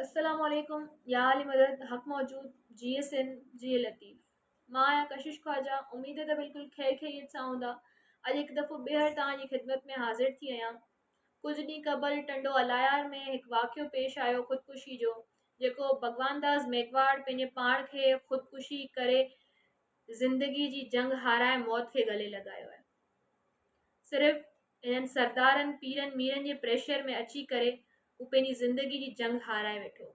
السلام عليڪم يا علي مدد حق موجود جيئي سنڌ جيئي لطيف مان آهيان ڪشش خواجه اميد ته بلڪل خير خيريت سان هوندا اڄ هڪ دفعو ٻيهر توهان جي خدمت ۾ حاضر ٿي آهيان ڪجهه ڏينهن قبل ٽنڊو الايار ۾ هڪ واقعو پيش آيو خودڪشي جو جيڪو ڀڳوان داس ميگهواڙ پنهنجي پاڻ کي خودڪشي ڪري زندگي جي جنگ هارائي موت کي گلي لڳايو آهي صرف انهن سردارن، پيرن، ميرن جي پريشر ۾ اچي ڪري هو پنهنجي زندگي جي جنگ هارائي ويٺو.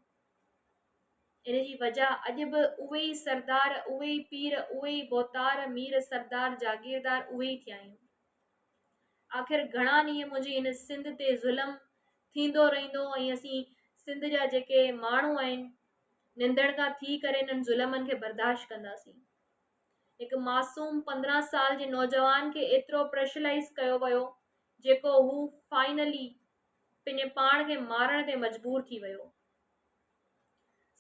ان جي وجه اڄ به اهي ئي سردار، اهي ئي پير، اهي ئي ڀوتار، مير، سردار، جاگيردار اهي ئي ٿيا آهن. آخر گهڻا ڏينهن منهنجي هن سنڌ تي ظلم ٿيندو رهندو ۽ اسين سنڌ جا جيڪي ماڻهو آهن ننڌڻڪا ٿي ڪري انهن ظلمن کي برداشت ڪنداسين. هڪ معصوم 15 سال جي نوجوان کي ايترو پريشرائيز ڪيو ويو جيڪو هو فائنلي پنهنجي پاڻ کي مارڻ تي مجبور ٿي ويو.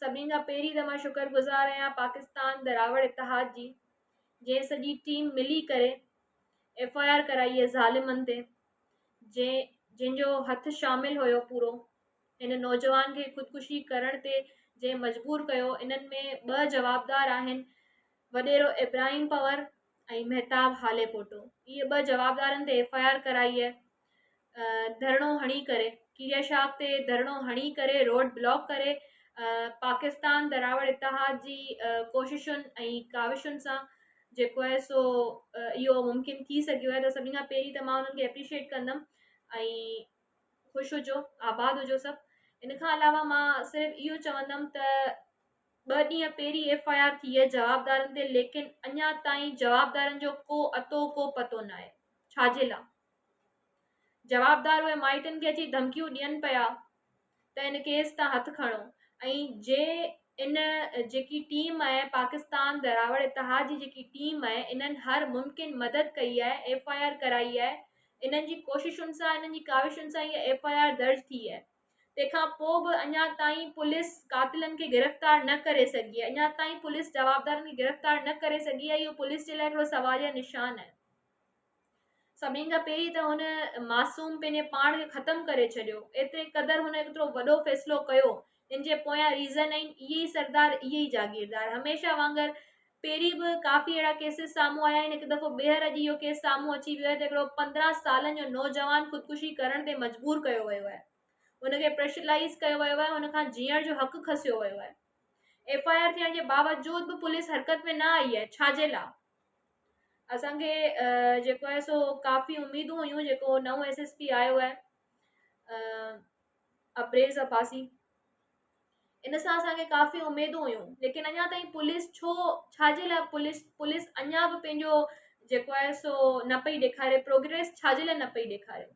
سڀني کان پهرين ته مان شڪر گذار آهيان پاڪستان دراوڙ اتحاد جي جنهن سڄي ٽيم ملي ڪري ايف I R ڪرائي آهي ظالمن تي جنهن جنهن جو هٿ شامل هيو پورو هن نوجوان کي خودڪشي ڪرڻ تي جنهن مجبور ڪيو انهن ۾ ٻه جوابدار آهن وڏيرو ابراهيم پنور ۽ مهتاب هاليپوٽو اهي ٻه جوابدارن تي ايف I R ڪرائي ڌرڻو هڻي ڪري ڪيريا شاخ تي ڌرڻو هڻي ڪري روڊ بلاڪ ڪري پاڪستان دراوڙ اتحاد جي ڪوششن ۽ ڪاوشن سان جيڪو آهي سو اهو ممڪن ٿي سگهيو آهي ته سڀني کان پهرين ته مان انهن کي اپريشيئيٽ ڪندم ۽ خوش هجو آباد هجو سڀ ان کان علاوه مان صرف اهو چوندم ته ٻه ڏينهن پهرين ايف I R ٿي آهي جوابدارن تي ليڪن اڃا تائين جوابدارن جو ڪو اتو ڪو پتو ناهي ڇا جي لا جوابدار اهي مائٽن کي اچي ڌمڪيون ڏين پيا ته ان ڪيس تان هٿ کڻو ۽ جي ان جيڪي ٽيم آهي پاڪستان دراوڙ اتحاد جي جيڪي ٽيم آهي انهن هر ممڪن مدد ڪئي آهي ايف I R ڪرائي آهي انهن جي ڪوششن سان انهن جي ڪاوشن سان هيء ايف I R درج ٿي آهي تنهن کان پوء به اڃا تائين پوليس قاتلن کي گرفتار نه ڪري سگهي آهي اڃا تائين پوليس جوابدارن کي گرفتار نه ڪري سگهي آهي اهو پوليس جي لاء هڪڙو سواليه نشان آهي سڀني کان پهرين ته هن معصوم پنهنجي پاڻ کي ختم ڪري ڇڏيو ايتري قدر هن ايترو وڏو فيصلو ڪيو ان جي پويان ريزن آهن اهي ئي سردار اهي ئي جاگيردار هميشه وانگر پهرين به ڪافي اهڙا ڪيسز سامهون آيا آهن هڪ دفعو ٻيهر اڄ اهو ڪيس سامهون اچي ويو آهي ته هڪڙو 15 سالن جو نوجوان خودڪشي ڪرڻ تي مجبور ڪيو ويو آهي ان کي پريشرلائيز ڪيو ويو آهي ان کان جيئڻ جو حق کسيو ويو آهي ايف I R ٿيڻ جي باوجود به پوليس حرڪت ۾ نه آئي آهي ڇا جي لا اسان کي جيڪو آهي سو ڪافي اميدون هيون جيڪو نئون ايس ايس پي آيو آهي ابريز عباسي ان سان اسان کي ڪافي اميدون هيون ليڪن اڃا تائين پوليس ڇو ڇا جي لاء پوليس پوليس اڃا به پنهنجو جيڪو آهي سو نه پئي ڏيکاري پروگريس ڇا جي لاء نه پئي ڏيکاري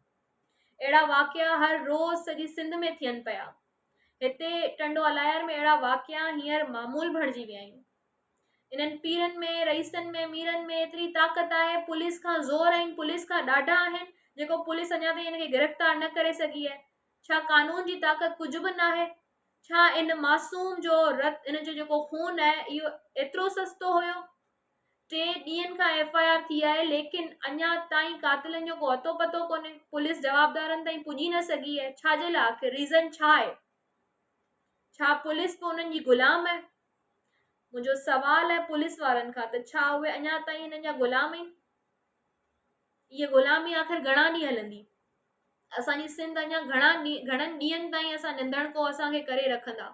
اهڙا واقعا هر روز سڄي سنڌ ۾ ٿين پيا هتي ٽنڊو الايار ۾ اهڙا واقعا هينئر معمول بڻجي ويا آهن انهن پيرن ۾ رئيسن ۾ ميرن ۾ ايتري طاقت آهي پوليس کان زور آهن پوليس کان ڏاڍا آهن جيڪو پوليس اڃا تائين هن کي گرفتار نه ڪري سگهي آهي ڇا قانون جي طاقت ڪجهه به ناهي؟ ڇا ان معصوم جو رت ان جو جيڪو خون آهي اهو ايترو سستو هيو؟ ٽي ڏينهن کان ايف I R ٿي آهي ليڪن اڃا تائين قاتلن جو ڪو اتو پتو ڪونهي پوليس جوابدارن تائين پڄي نه سگهي آهي ڇا جي لاء آخر ريزن ڇا آهي؟ ڇا پوليس به انهن جي غلام آهي؟ منهنجو سوال آهي پوليس وارن کان ته ڇا اهي اڃا تائين انهن جا غلام آهن؟ اها غلامي آخر گهڻا ڏينهن هلندي؟ اسان جي سنڌ اڃا گهڻا گهڻن ڏينهن تائين اسان ننڌڻڪو اسان کي ڪري رکندا.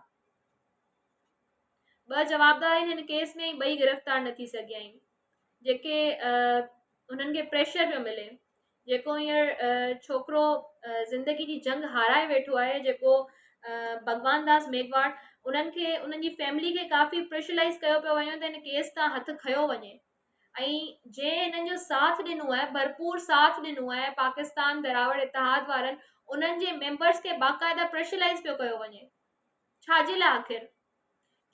ٻه جوابدار آهن هن ڪيس ۾ ٻئي گرفتار نه ٿي سگهيا آهن جيڪي انهن کي پريشر پيو ملي جيڪو هينئر ڇوڪرو زندگي جي جنگ هارائي ويٺو آهي جيڪو ڀڳوان داس ميگهواڙ انهن کي انهن جي فيملي کي ڪافي پريشرائز ڪيو پيو وڃي ته هن ڪيس تان هٿ کنيو وڃي ۽ جنهن هنن جو ساٿ ڏنو آهي ڀرپور ساٿ ڏنو آهي پاڪستان دراوڙ اتحاد وارن انهن جي ميمبرس کي باقاعده پريشرائز پيو ڪيو وڃي ڇا جي لاء آخر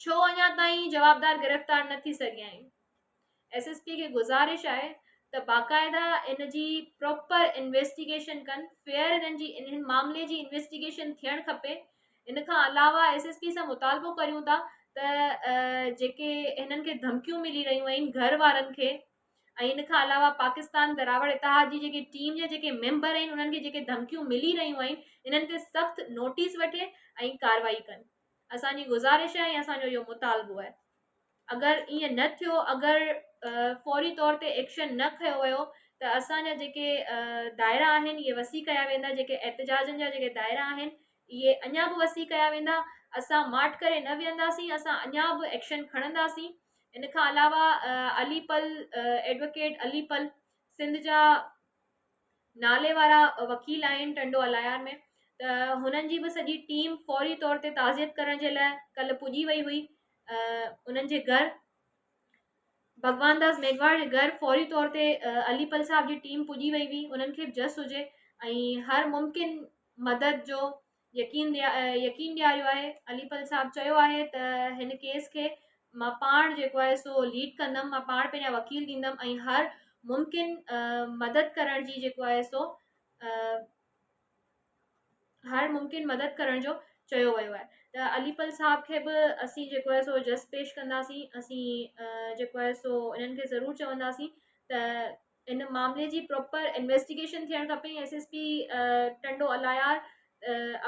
ڇو اڃا تائين جوابدار گرفتار نه ٿي سگهيا آهن ايس ايس پي کي گذارش آهي ته باقاعده ان جي پراپر انويسٽيگيشن ڪن فيئر انهن جي ان معاملي جي انويسٽيگيشن ٿيڻ کپي ان کان علاوه ايس ايس پي سان مطالبو ڪريون ٿا ته جيڪي هنن کي ڌمڪيون ملي رهيون آهن گهر وارن کي ۽ ان کان علاوه پاڪستان دراوڙ اتحاد جي جيڪي ٽيم جا جيڪي ميمبر آهن انهن کي جيڪي ڌمڪيون ملي رهيون آهن انهن تي سخت نوٽيس وٺي ۽ ڪارروائي ڪن. اسان جي گذارش آهي ۽ اسان جو اهو مطالبو آهي. اگر ائين نه ٿيو، اگر فوري طور تي ايڪشن نه کنيو ويو ته اسان جا جيڪي دائرا آهن اهي وسيع ڪيا ويندا، جيڪي احتجاجن جا جيڪي دائرا آهن اهي اڃا به وسيع ڪيا ويندا. اسان ماٺ ڪري نه ويهنداسين، اسان اڃا به ايڪشن کڻنداسين. ان کان علاوه علي پل، ايڊووڪيٽ علي پل سنڌ جا نالي وارا وڪيل آهن ٽنڊو الايار ۾، ته هنن جي به سڄي ٽيم فوري طور تي تعزيت ڪرڻ جي لاء ڪلهه پڄي وئي هئي انهن جي گهر، ڀڳوان داس ميگهواڙ جي گهر فوري طور تي علي پل صاحب جي ٽيم پڄي وئي هئي. انهن کي به جس هجي ۽ هر ممڪن مدد جو يقين يقين ڏياريو آهي. علي پل صاحب چيو آهي ته هن ڪيس کي مان پاڻ جيڪو آهي سو ليڊ ڪندم، مان پاڻ پنهنجا وڪيل ڏيندم ۽ هر ممڪن مدد ڪرڻ جي جيڪو آهي سو هر ممڪن مدد ڪرڻ جو چيو ويو آهي. ته علي پل صاحب کي به اسين جيڪو آهي سو جس پيش ڪنداسين. اسين جيڪو آهي سو انهن کي ضرور چونداسين ته ان معاملي جي پراپر انويسٽيگيشن ٿيڻ کپي. S S P Tando Allahyar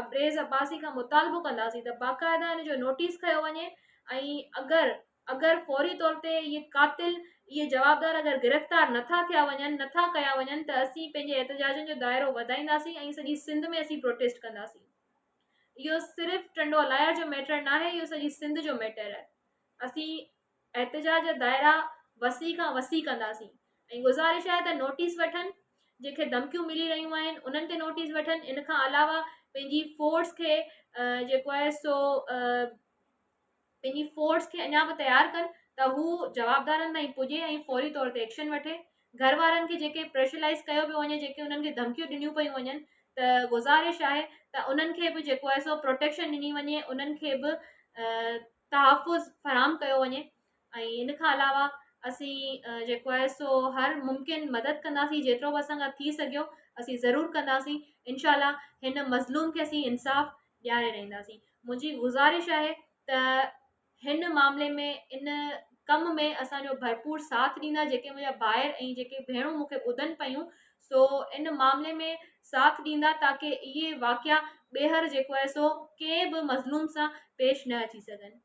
Abrez Abbasi کان مطالبو ڪنداسين ته باقاعده ان جو نوٽيس کنيو وڃي ۽ اگر اگر فوري طور تي اهي قاتل، اهي جوابدار اگر گرفتار نٿا ٿيا وڃن، نٿا ڪيا وڃن ته اسين پنهنجي احتجاجن جو دائرو وڌائينداسين ۽ سڄي سنڌ ۾ اسين پروٽيسٽ ڪنداسين. اهو صرف ٽنڊو الايار جو ميٽر ناهي، اهو سڄي سنڌ جو ميٽر آهي. اسين احتجاج جا دائرا وسيع کان وسيع ڪنداسين ۽ گذارش آهي ته نوٽيس وٺن، جنهن کي ڌمڪيون ملي رهيون آهن انهن تي نوٽيس وٺن. ان کان علاوه پنهنجي فورس کي جيڪو آهي سو پنهنجي فورس کي اڃا به تيار ڪن ته هو جوابدارن تائين پڄي ۽ فوري طور تي ايڪشن وٺي. گهر وارن کي جيڪي پريشرلائز ڪيو پيو وڃي، جيڪي انهن کي ڌمڪيون ڏنيون پيون وڃن ته گذارش آهي ته انهن کي به جيڪو آهي سو پروٽيڪشن ڏني وڃي، انهن کي به تحفظ فراهم ڪيو وڃي ۽ ان کان علاوه اسين جيڪو آهي سو هر ممڪن مدد ڪنداسين، جيترو به اسان کان ٿي سگهيو اسين ضرور ڪنداسين. انشاء الله هن مظلوم کي اسين انصاف ڏياري رهنداسين. منهنجي گذارش آهي ته هن معاملي ۾ ان ڪم ۾ اسان جو ڀرپور ساٿ ڏيندا. جيڪي منهنجا ڀائر ۽ جيڪي ڀيڻون مون کي ٻڌن پيون سو ان معاملي ۾ ساٿ ڏيندا تاڪه اهي واقعا ٻيهر جيڪو آهي سو ڪنهن به مظلوم سان پيش نه اچي سگهن.